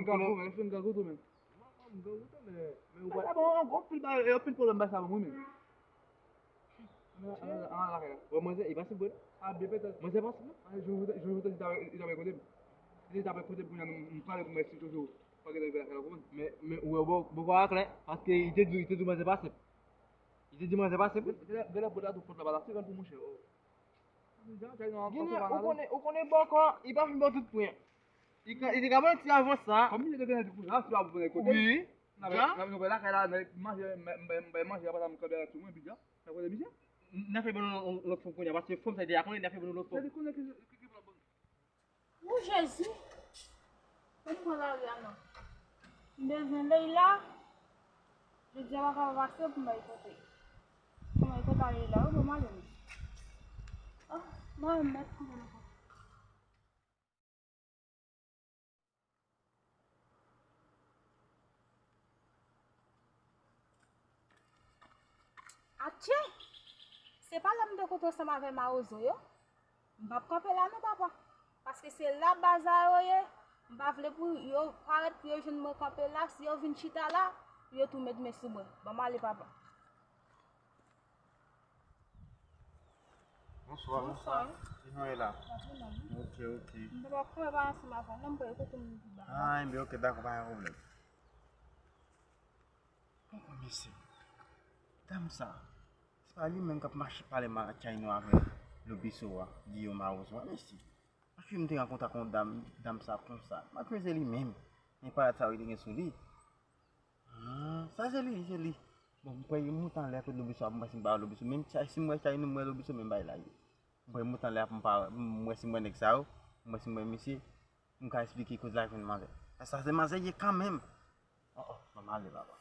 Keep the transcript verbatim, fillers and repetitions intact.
m konnen. Èske m grangou tou menm? M grangou tou, men, men ou pa. Sa bon, anpil bagay, anpil pwoblèm bay sa ban mwen menm. An lakay la. Wè manzè, li pa sip vre non. A byen petèt. Manzè pa sip non. Jou jou jou li t ap kote m. Li t ap kote m kounye a, nou pale pou mwen si toujou pa gen rive lakay la, konprann? Men, men ou wè bò, bò pa klè, paske li te di, li te di manzè pa sip. Li te di manzè pa sip. Genlè, genlè bò ta tou pot la pa ta segonn pou mouche. Genlè, ou konnen, ou konnen bòkò, li pa fin bò tout pwen. Li ka, li te ka pran ti avans sa. Kòm li te genyen ti kouraj, si w ap konnen kote. Wi. N ap, n ap, n ap lakay la, n ap manje, m bay, m bay, m bay manje, apre sa m kanpe la sou mwen, pi dja. N ap konnen misye. N a fè ban nou lòt fòm kounye a, paske fòm sa te a konnen, n a fè ban nou lòt fòm. Sa te konnen ki, ki, ki pran ban. Ou Jezi, pou m pran lari a non. M bezwen Leila. Jodi a pa ka pase pou m bay kote. Pou m bay kote Leila, wi, pou m ale. Oh, mwen mèt konnen. Atchè! Se pa lè m te kontre ansanm avè mawozo yo? M p ap kanpe la non, papa. Paske se la baz la yo ye. M pa vle pou yo parèt pou yo jwenn mwen kanpe la. Si yo vin chita la, pou yo tou met men sou mwen. Ban m ale, papa. Bonswa, bonswa. Kijan w ye la? Ok, ok. M pa kanpe pa ansanm avè w non, m prale kote m pi ba. Ah, enben ok, dakò, pa gen pwoblèm. Bon, mesye, dam sa, se pa li menm k ap mache pale mal ak Tchayno avè Lobiso a, Guillaume Arroso a, mesye. Paske m te rankontre ak yon dam, dam sa konsa. M ap jwe se li menm. Men parèt sa yo te gen sou li. Ah, sa se li, se li. Bon, m kwè yon moutan lè kote Lobiso ap, m wè si m pa wè Lobiso. Menm Tchay, si m wè Tchayno, m wè Lobiso menm bay la ye. M kwè yon moutan lè ap, m pa, m wè si m wè nèg sa yo, m wè si m wè misye, m ka esplike koz la jwenn manzè. Sa se manzè ye kanmenm. Oh, oh, ban m ale, papa.